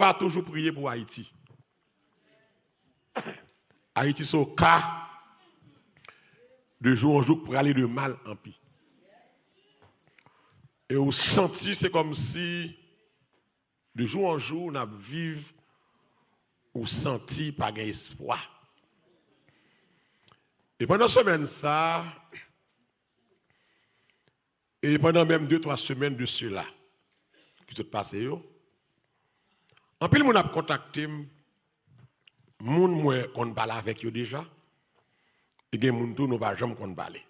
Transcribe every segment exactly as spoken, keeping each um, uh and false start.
pa toujou priye pou Ayiti. Ayiti se yon ka de jou an jou k prale de mal an pi. E ou santi se kòmsi de jou an jou n ap viv, ou santi pa gen espwa. E pandan semèn sa a, e pandan menm de twa semèn de sela ki sot pase yo, anpil moun ap kontakte m, moun mwen konn pale avèk yo deja, e gen moun tou nou pa janm konn pale.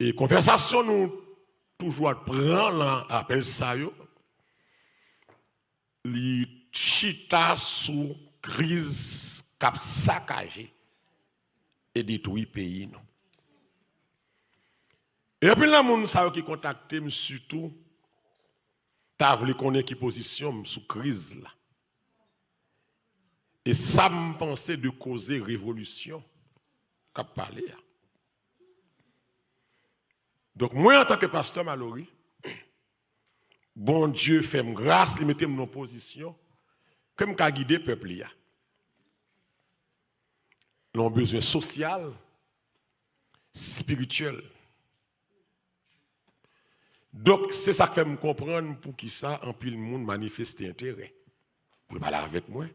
E konvèsasyon nou toujou ap pran lan apèl sa yo, li chita sou kriz k ap sakaje e detwi peyi nou. E anpil nan moun sa yo ki kontakte m sitou ta vle konnen ki pozisyon m sou kriz la. E sa m panse de koze revolisyon k ap pale a. Donk, mwen, antanke pastè Malory, Bondye fè m gras, li mete m nan pozisyon ke m ka gide pèp li a. Nan yon bezwen sosyal, espirityèl. Donk, se sa k fè m konprann poukisa anpil moun manifeste enterè pou yo pale avèk mwen,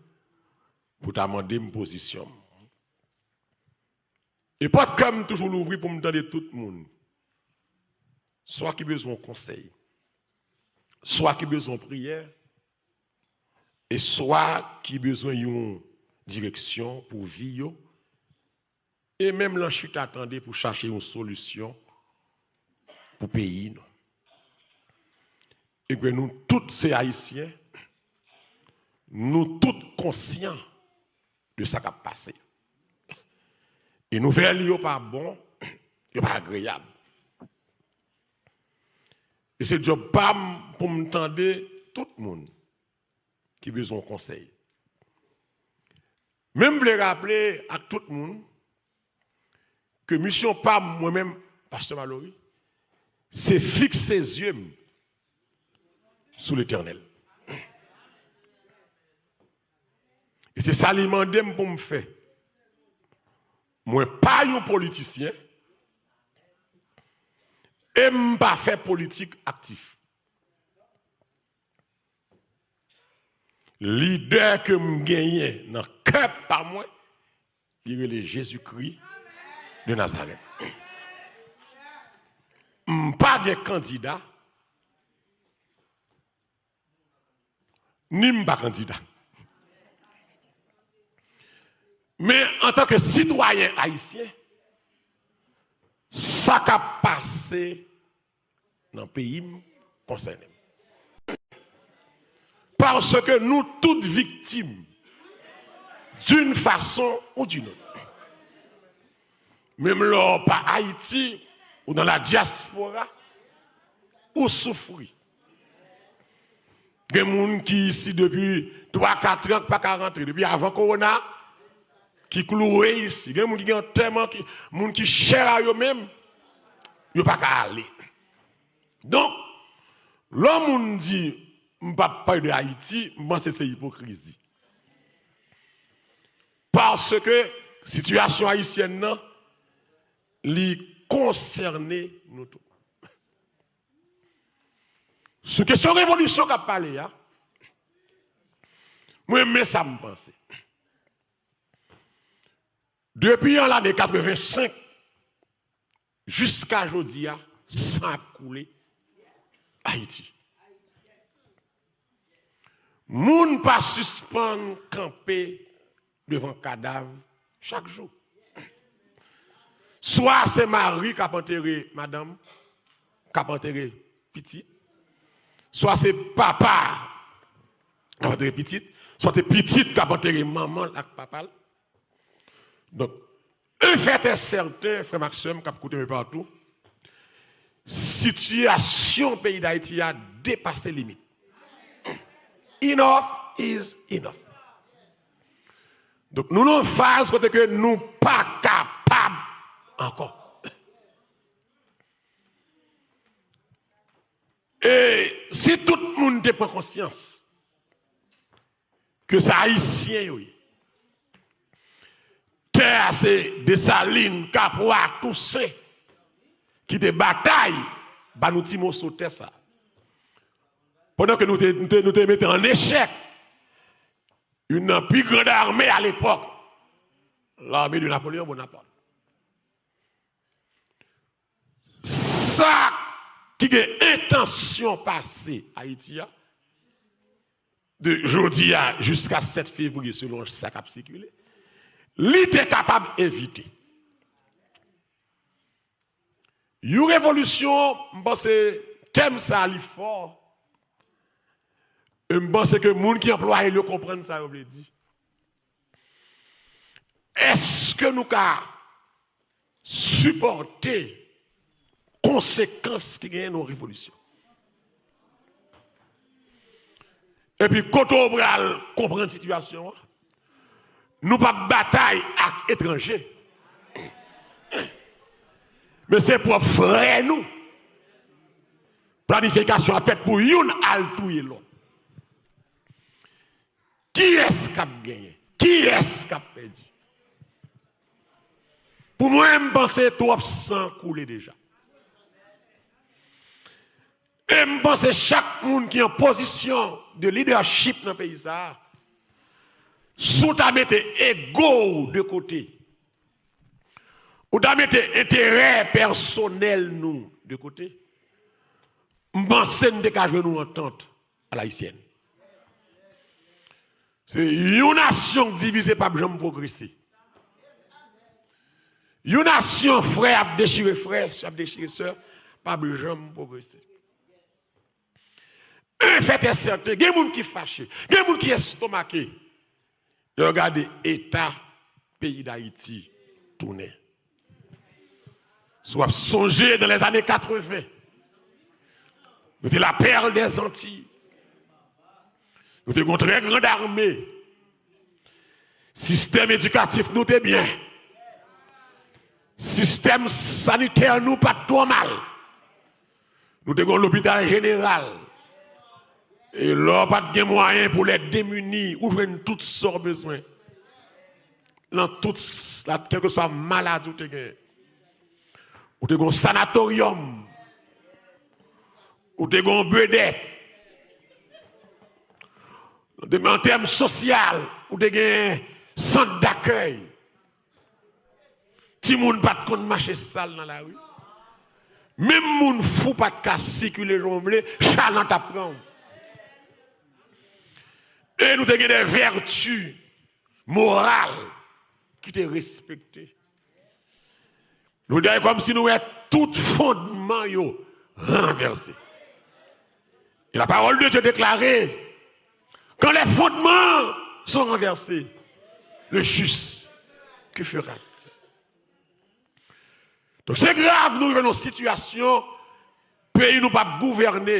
pou ta mande m pozisyon m. E pòt kè m toujou louvri pou m tande tout moun, swa ki bezwen yon konsèy, swa ki bezwen yon priyè, e swa ki bezwen yon direksyon pou vi yo, e menm lan chita tande pou chache yon solisyon pou peyi nou. Ebyen, nou tout se Ayisyen, nou tout konsyan de sa k ap pase. E nouvèl yo pa bon, yo pa agreyab. E se djòb pa m pou m tande tout moun ki bezwen yon konsèy. Men m vle raple ak tout moun ke misyon pa m, mwen menm, pastè Malory, se fikse zye m sou Letènèl. E se sa li mande m pou m fè. Mwen pa yon politisyen e m pa fè politik aktif. Lidè ke m genyen nan kè pa mwen, li rele Jezikri de Nazarèt. M pa gen kandida, ni m pa kandida. Men antanke sitwayen ayisyen, sa k ap pase nan peyi m konsène m. Paske nou tout viktim d'une façon ou d'une autre. Menm lè w pa Ayiti, ou nan la diaspora, ou soufri. Gen moun ki isi depi twa, kat an, ki pa ka rantre, depi avan kowona, ki kloure isi. Gen moun ki gen antèman, ki, moun ki chè a yo menm, yo pa ka ale. Donk, lè yon moun di, "M p ap pale de Ayiti," m panse se ipokrizi. Paske sitiyasyon ayisyèn nan, li konsène nou tou. Sou kesyon revolisyon k ap pale a, mwen, men sa m panse. Depi an lane katrevensenk, jiska jodi a, san ap koule Ayiti. Moun pa sispann kanpe devan kadav chak jou. Swa se mari k ap antere madanm, k ap antere pitit, swa se papa k ap antere pitit, swa se pitit k ap antere manman l ak papa l. Donk, un fait est certain, frè m ak sè m k ap koute m epatou, sitiyasyon peyi Dayiti a depase limit. Enough is enough. Donk, nou nan yon faz kote ke nou pa kapab ankò. E si tout moun te pran konsyans ke se Ayisyen yo ye. Tè a se Desalin, Kapwa, Tousen ki te batay ba nou ti moso tè sa. Pandan ke nou te, nou te, nou te mete an echèk youn nan pi grand armée à l'époque, l'armée de Napoléon Bonaparte. Sa ki gen entansyon pase Ayiti a, de jodi a jiska sèt fevriye, selon sa k ap sikile, li te kapab evite. Yon revolisyon, m panse tèm sa a li fò, e m panse ke moun ki anplwaye l yo konprann sa yo vle di. Èske nou ka sipòte konsekans ki genyen nan yon revolisyon? Epi kote w pral konprann sitiyasyon an, nou p ap batay ak etranje. Men se pwòp frè nou. Planifikasyon ap fèt pou youn al touye lòt. Kiyès k ap genyen? Kiyès k ap pèdi? Pou mwen, m panse twòp san koule deja. E m panse chak moun ki an pozisyon de leadership nan peyi sa a, si w ta mete ego w de kote, ou ta mete enterè pèsonèl nou de kote, m panse n te ka jwenn yon antant à l'haïtienne. Se yon nasyon k divize p ap janm pwogrese. Yon nasyon frè ap dechire frè, sè ap dechire sè, p ap janm pwogrese. Un fait est certain, gen moun ki fache, gen moun ki estomake. Lè w gade eta peyi Dayiti tounen. Si w ap sonje, dans les années quatre-vingts, nou te la perle des Antilles. Nou te gen yon trè grand ame. Sistèm edikatif nou te byen. Sistèm sanitè nou pa t twò mal. Nou te gen yon lopital jeneral. E lè w pa t gen mwayen pou les démunis, ou jwenn tout sa w bezwen. Nan tout, la, kèlkeswa maladi w te gen. Ou te gen yon sanatoryòm. Ou te gen yon bedèt. An tèm sosyal, ou te gen sant dakèy. Timoun pa t konn mache sal nan lari. Menm moun fou pa t ka sikile jan w vle, chalan t ap pran w. E nou te gen de vèti moral ki te respekte. Nou di kòmsi nou wè tout fondman yo ranvèse. Et la parole de Dieu déclare, quand les fondements sont renversés, le juste, que fera-t-il? Donk, se grav, nou rive nan yon sitiyasyon, peyi nou p ap gouvène.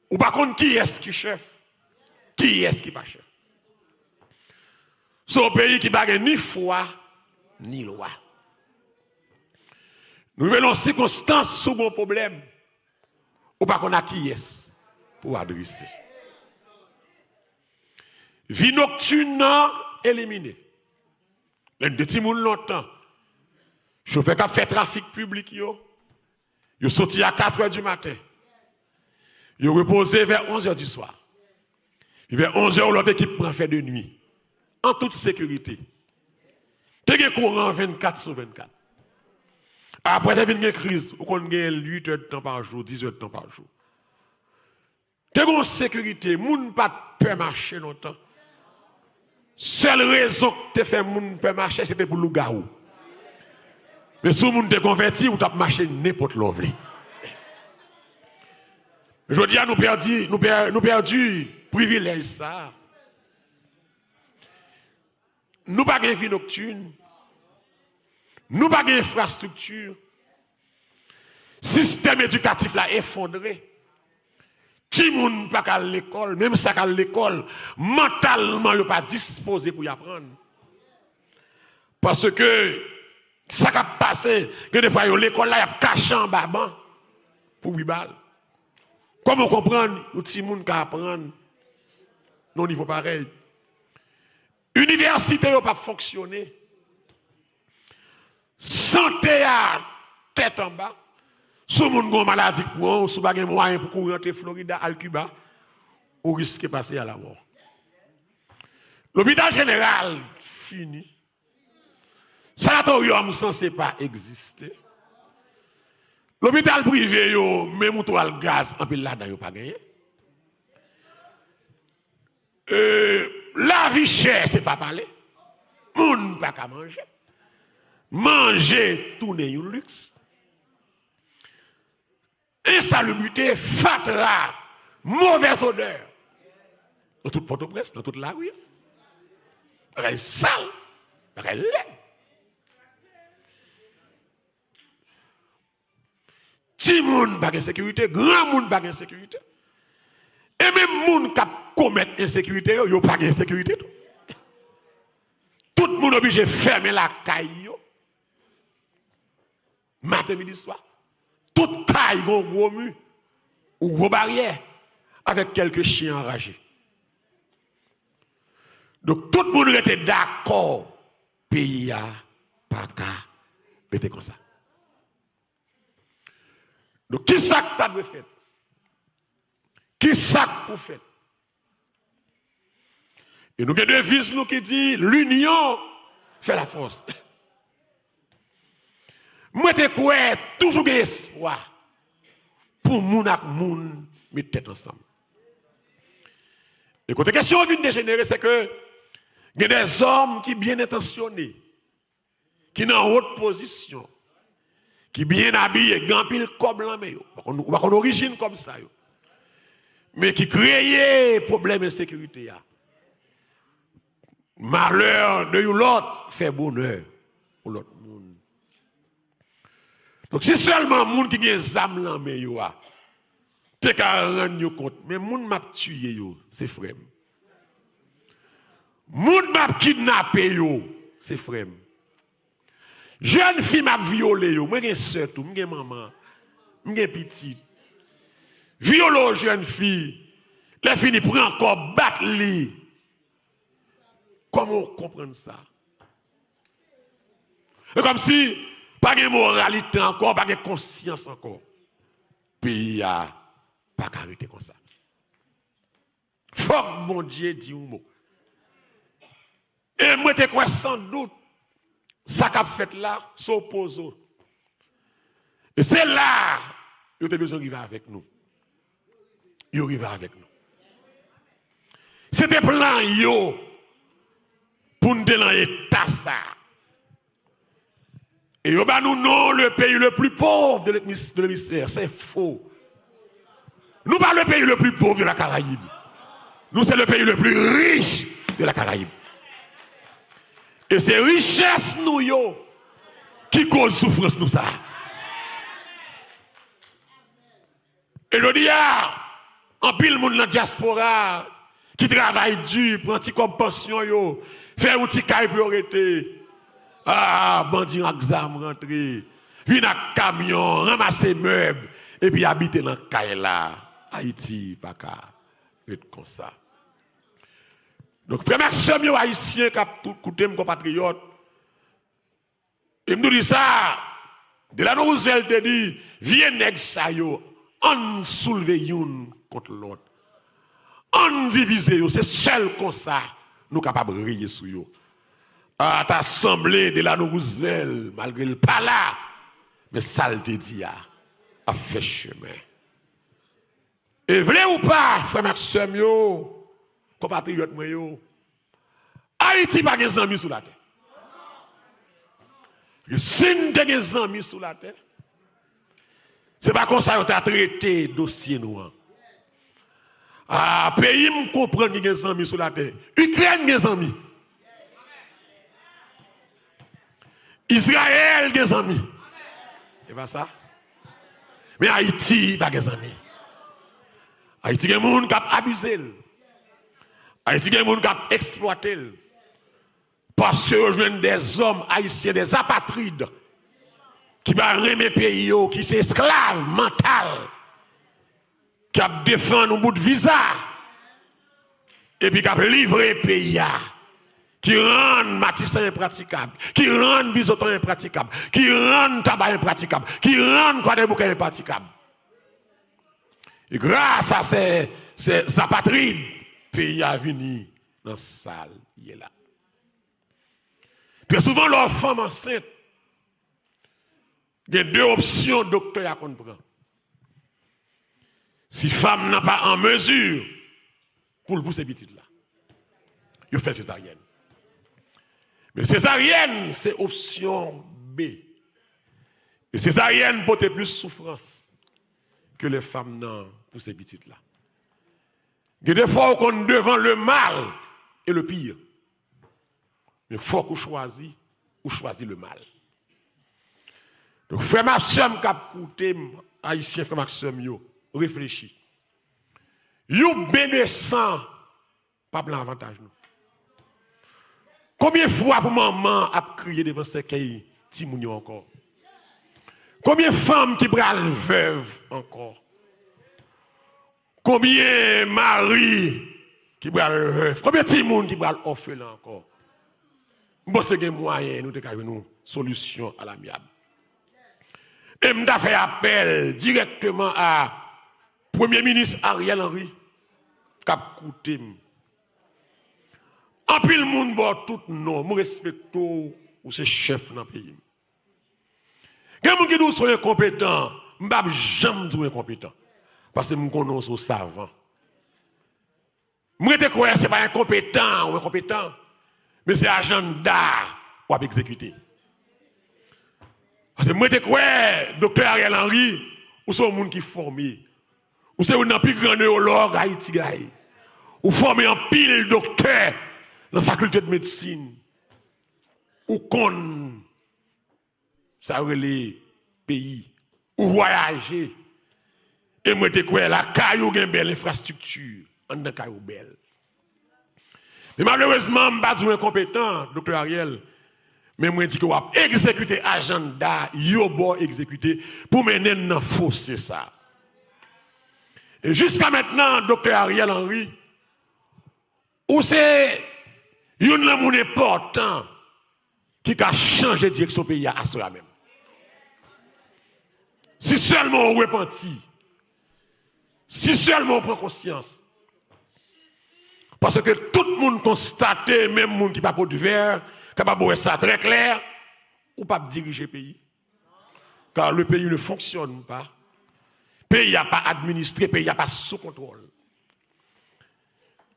Ou pa konn kiyès ki chèf, kiyès ki pa chèf. Se yon peyi ki pa gen ni fwa, ni lwa. Nou rive nan yon sikonstans, si w gen yon pwoblèm, ou pa konn a kiyès pou w adrese. Vi noktin nan elimine. Lè n te timoun lontan, chofè k ap fè trafik piblik yo, yo soti a katrè di maten. Yo repoze vè onzè di swa. Vè onzè, lòt ekip pran fè de nwi. An tout sekirite. Te gen kouran vennkat sou vennkat. Apre, te vin gen kriz, ou konn gen uit èdtan pa jou, dizuit èdtan pa jou. Te gen yon sekirite, moun pa t pè mache lontan. Sèl rezon k te fè moun pè mache, se te pou lougawou. Men si yon moun te konvèti, ou t ap mache nenpòt lè w vle. Jodi a, nou pèdi, nou pè-, nou pèdi privilèj sa a. Nou pa gen vi noktin. Nou pa gen enfrastrikti. Sistèm edikatif la efondre. Timoun pa ka al lekòl, menm sa k al lekòl, mantalman yo pa dispoze pou y aprann. Paske sa k ap pase, gen de fwa yo lekòl la, y ap kache anba ban pou bal. Kòman w konprann yon timoun ka aprann nan yon nivo parèy. Inivèsite yo p ap fonksyone. Sante a tèt anba. Si yon moun gen yon maladi k pran w, si w pa gen mwayen pou kouri antre Florida al Kiba, ou riske pase a lamò. Lopital jeneral fini. Sanatoryòm sanse pa egziste. Lopital prive yo, menm ou twal gaz, anpil ladan yo pa genyen. E, lavi chè, se pa pale. Moun pa ka manje. Manje tounen yon liks. Ensalubrite, fatra, movèz odè. Nan tout Pòtoprens, nan tout lari. Bagay sal, bagay lèd. Timoun pa gen sekirite, granmoun pa gen sekirite. E menm moun k ap komèt ensekirite yo, yo pa gen sekirite tou. Tout moun oblije fèmen lakay yo. Maten, midi, swa. Tout kay gen yon gwo mi, yon gwo baryè, avèk kèlke chen anraje. Donk, tout moun rete dakò, peyi a pa ka rete konsa. Donk, kisa k ta dwe fèt? Kisa k pou fèt? E nou gen deviz nou ki di, l'union fait la force. Mwen te kwè toujou gen espwa pou moun ak moun met tèt ansanm. E kote kesyon an vin dejenere, se ke gen de zòm ki byen entansyone, ki nan wot pozisyon, ki byen abiye, gen anpil kòb nan men yo. Ou pa konn, ou pa konn orijin kòb sa yo. Men ki kreye pwoblèm ensekirite a. Malè de yon lòt fè bonè yon lòt moun. Donk, si sèlman moun ki gen zam nan men yo a te ka rann yo kont, men moun m ap tiye yo, se frè m. Moun m ap kidnape yo, se frè m. Jèn fi m ap vyole yo, mwen gen sè tou, m gen manman, m gen pitit. Vyole yon jèn fi, lè fini pran kòb, bat li. Kòman w konprann sa? E kòmsi pa gen moralite ankò, pa gen konsyans ankò. Peyi a pa ka rete konsa. Fòk Bondye di yon mo. E mwen te kwè san dout, sa k ap fèt la, se yon pozo. E se la, yo te bezwen rive avèk nou. Yo rive avèk nou. Se te plan yo pou n te nan eta sa. E yo ba nou non le pays le plus pauvre de l'hémis-, de l'hémisphère. Se fo. Nou pa le pays le plus pauvre de la Caraïbe. Nou se le pays le plus riche de la Caraïbe. E se richès nou yo ki koz soufrans nou sa. E jodi a, anpil moun nan dyaspora ki travay di, pran ti kòb pansyon yo, fè yon ti kay pou yo rete. Ah, bandi ak zam rantre, vin ak kamyon, ranmase mèb, epi abite nan kay la. Ayiti pa ka ret konsa. Donk, frè m ak sè m yo, Ayisyen k ap tou-, koute m, konpatriyòt, e m tou di sa, Delano Roosevelt te di, vye nèg sa yo, ann soulve youn kont lòt. Ann divize yo, se sèl konsa nou kapab reye sou yo. A, ta sanble Delano Roosevelt, malgre l pa la, men sa l te di a ap fè chemen. E vle ou pa, frè m ak sè m yo, konpatriyòt mwen yo, Ayiti pa gen zanmi sou latè. Paske si n te gen zanmi sou latè, se pa konsa yo ta trete dosye nou an. A, peyi m konprann ki gen zanmi sou latè. Ikrèn gen zanmi. Izrayèl gen zanmi. Se pa sa? Men Ayiti pa gen zanmi. Ayiti gen moun k ap abize l. Ayiti gen moun k ap eksplwate l. Paske yo jwenn de zòm ayisyen, de apatrid, ki pa renmen peyi yo, ki se esklav mantal, k ap defann yon bout viza. epi k ap livre peyi a, ki rann Matisan enpratikab, ki rann Bizoton enpratikab, ki rann Taba enpratikab, ki rann Kwadèboukè enpratikab. E gras a se, se zapatrid, peyi a vini nan sa l ye la. Trè souvan, lè w fanm ansent, gen de opsyon doktè a konn pran. Si fanm nan pa an mezi pou l pouse pitit la, yo fè sezaryèn. Men sezaryèn se opsyon B. E sezaryèn pote plis soufrans ke lè fanm nan pouse pitit la. Gen de fwa ou konn devan le mal et le pire. Men fòk ou chwazi, ou chwazi le mal. Donk, frè m ak sè m k ap koute m, Ayisyen, frè m ak sè m yo, reflechi. Yon ben de san p ap lan avantaj nou. Konbyen fwa pou manman ap kriye devan sèkèy timoun yo ankò? Konbyen fanm ki pral vèv ankò? Konbyen mari ki pral vèv? Konbyen timoun ki pral òfelen ankò? M panse gen mwayen nou te ka jwenn yon solisyon alamyab. E m ta fè apèl dirèkteman a Premye Minis Ariel Henry k ap koute m. Anpil moun ba w tout non, m respekte w, ou se chèf nan peyi m. Gen moun ki di w se yon enkonpetan, m p ap janm di w enkonpetan. Paske m konnen w se yon savan. M rete kwè se pa enkonpetan ou enkonpetan, men se ajanda w ap egzekite. Paske m rete kwè, Doktè Ariel Henry, ou se yon moun ki fòme. Ou se youn nan pi gran newològ Ayiti gaye. Ou fòme anpil doktè nan fakilte de medsin. Ou konn sa yo rele peyi. Ou vwayaje. E mwen te kwè lakay ou gen bèl enfrastrikti, anndan kay ou bèl. Men malerezman, m pa di w enkonpetan, Doktè Ariel, men mwen di ke w ap egzekite ajanda yo ba w egzekite pou mennen n nan fose sa. E jiska mentnan, Doktè Ariel Henry, ou se youn nan moun enpòtan ki ka chanje direksyon peyi a aswè a menm. Si sèlman w repanti, si sèlman w pran konsyans, paske tout moun konstate, menm moun ki pa pot vè, kapab wè sa trè klè, ou p ap dirije peyi. Car le pays ne fonctionne pas. Peyi a pa administre, peyi a pa sou kontwòl.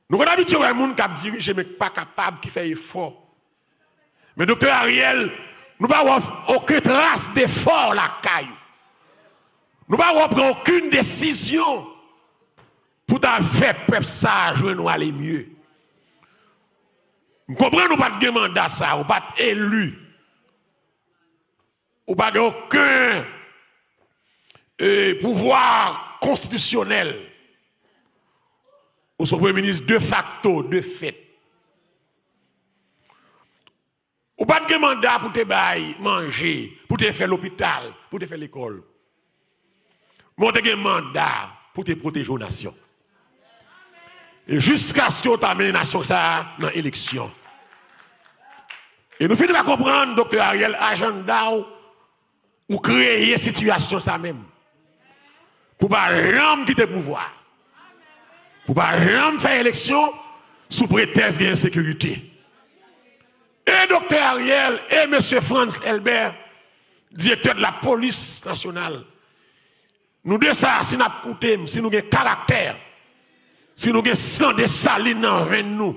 Nou konn abitye wè moun k ap dirije men k pa kapab, ki fè efò. Men Doktè Ariel, nou pa wè okenn tras defò lakay ou. Nou pa wè w pran okenn desizyon pou ta fè pèp sa a jwenn yon ale mye. M konprann ou pa t gen manda sa, ou pa t eli. Ou pa gen okenn, e, pouvwa konstitisyonèl. Ou se yon premye minis defakto, defèt. Ou pa t gen manda pou te bay manje, pou te fè lopital, pou te fè lekòl. Men w te gen manda pou te pwoteje yon nasyon. E jiskaske w ta mennen nasyon sa a nan eleksyon. E nou fini pa konprann, Doktè Ariel, ajanda w, ou kreye sitiyasyon sa menm. Pou pa janm kite pouvwa. Pou pa janm fè eleksyon sou pretèks gen ensekirite. E Doktè Ariel, e mesye Frantz Elbert, direktè de la polis nasyonal, nou de sa, si n ap koute m, si nou gen karaktè, si nou gen san Desalin nan venn nou,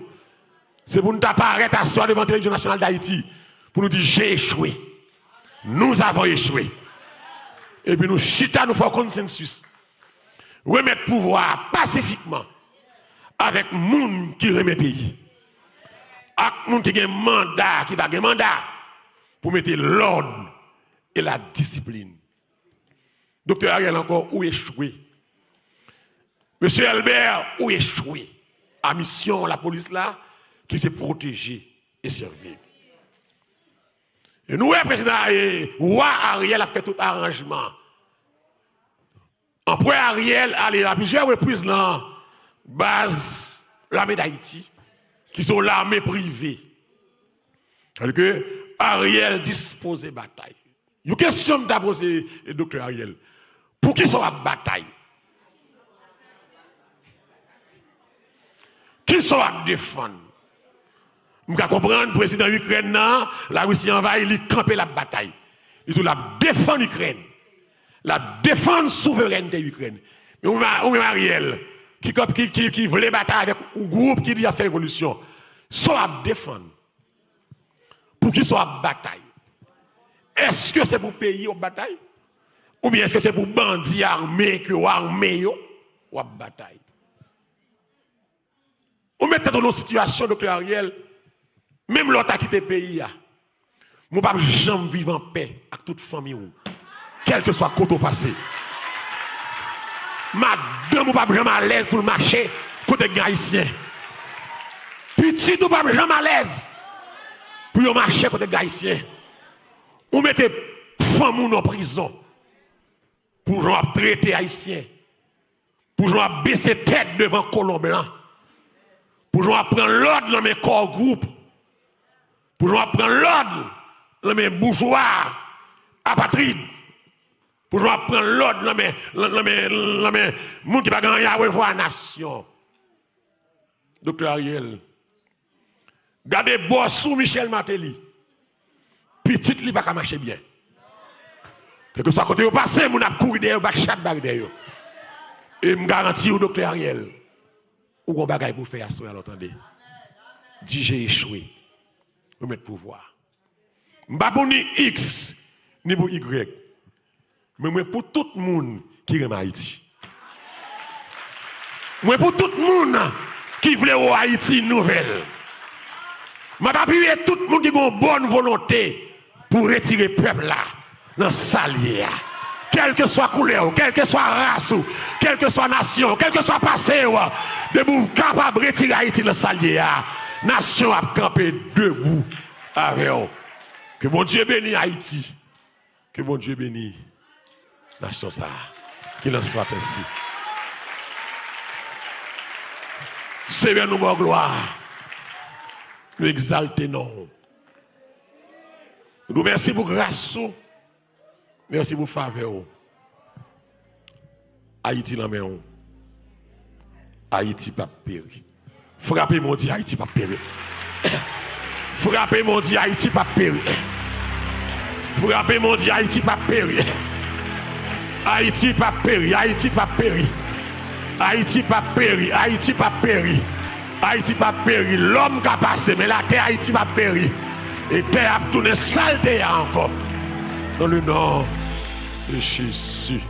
se pou n ta parèt aswè a devan Televizyon Nasyonal d Ayiti, pou nou di, j'ai échoué. Nous avons échoué. Epi nou chita, nou fè yon konsansis. Remèt pouvwa a pasifikman avèk moun ki renmen peyi. Ak moun ki gen manda, ki va gen manda pou mete lòd e la disiplin. Doktè Ariel ankò, ou echwe. Mesye Elbè, ou echwe a misyon lapolis la, ki se pwoteje e sèvi. E nou wè prezidan, e, wa Ariel ap fè tout aranjman. Anperè Ariel ale a plizyè repriz nan baz lame Dayiti, ki se yon lame prive. Sètadi ke Ariel dispoze batay. Yon kesyon m ta poze, e, Doktè Ariel, poukisa w ap batay? Kisa w ap defann? M ka konprann prezidan Ikrèn nan, Larisi anvayi, li kanpe, l ap batay. Li di w l ap defann Ikrèn. L ap defann souverènte Ikrèn. Men ou menm, ou menm Ariel, ki, ki, ki, ki vle batay avèk yon gwoup ki di y ap fè revolisyon, sa w ap defann? Poukisa w ap batay? Èske se pou peyi w ap batay? Oubyen èske se pou bandi ame ke w ame yo w ap batay? Ou met tèt ou nan yon sitiyasyon, Doktè Ariel, menm lè w ta kite peyi a, men w p ap janm viv anpè ak tout fanmi w, kèlkeswa kote w pase. Madanm ou p ap janm alèz pou l mache kote k gen Ayisyen. Pitit ou p ap janm alèz pou yo mache kote k gen Ayisyen. Ou mete fanmi w nan prizon pou jan w ap trete Ayisyen, pou jan w ap bese tèt devan kolon blan, pou jan w ap pran lòd nan men Core Group, pou jan w ap pran lòd nan men boujwa apatrid, pou jan w ap pran lòd nan men, nan men, nan men moun ki pa gen anyen a revwa a nasyon. Doktè Ariel, gade bòs ou Michel Martelly. Pitit li pa ka mache byen. Kèlkeswa kote yo pase, moun ap kouri dèyè yo, bat chat bare dèyè yo. E m garanti w, Doktè Ariel, ou gon bagay pou w fè aswè a, lè w tande. Di je echwe. Remèt pouvwa. M pa pou ni X, ni pou Y. Men mwen pou tout moun ki renmen Ayiti. Mwen pou tout moun ki vle wè Ayiti nouvèl. M ap apiye tout moun ki gen yon bòn volonte pou retire pèp la nan sa l ye a. Kèlkeswa koulè w, kèlkeswa ras ou, kèlkeswa nasyon w, kèlkeswa pase w, depi w kapab retire Ayiti nan sa l ye a, nasyon ap kanpe debou avè w. Ke Bondye beni Ayiti. Ke Bondye beni nasyon sa a. Qu'il en soit ainsi. Senyè, nou ba w glwa. Nou egzalte non w. Nou di w mèsi pou gras ou. Mèsi pou favè ou. Ayiti nan men w. Ayiti p ap peri. Frape men w di Ayiti p ap peri. Frape men w di Ayiti p ap peri. Frape men w di Ayiti p ap peri. Ayiti p ap peri, Ayiti p ap peri. Ayiti p ap peri, Ayiti p ap peri. Ayiti p ap peri. Lòm ka pase, men latè Ayiti p ap peri. E tè a ap tounen sa l te ye a ankò. Dans le nom de Jésus.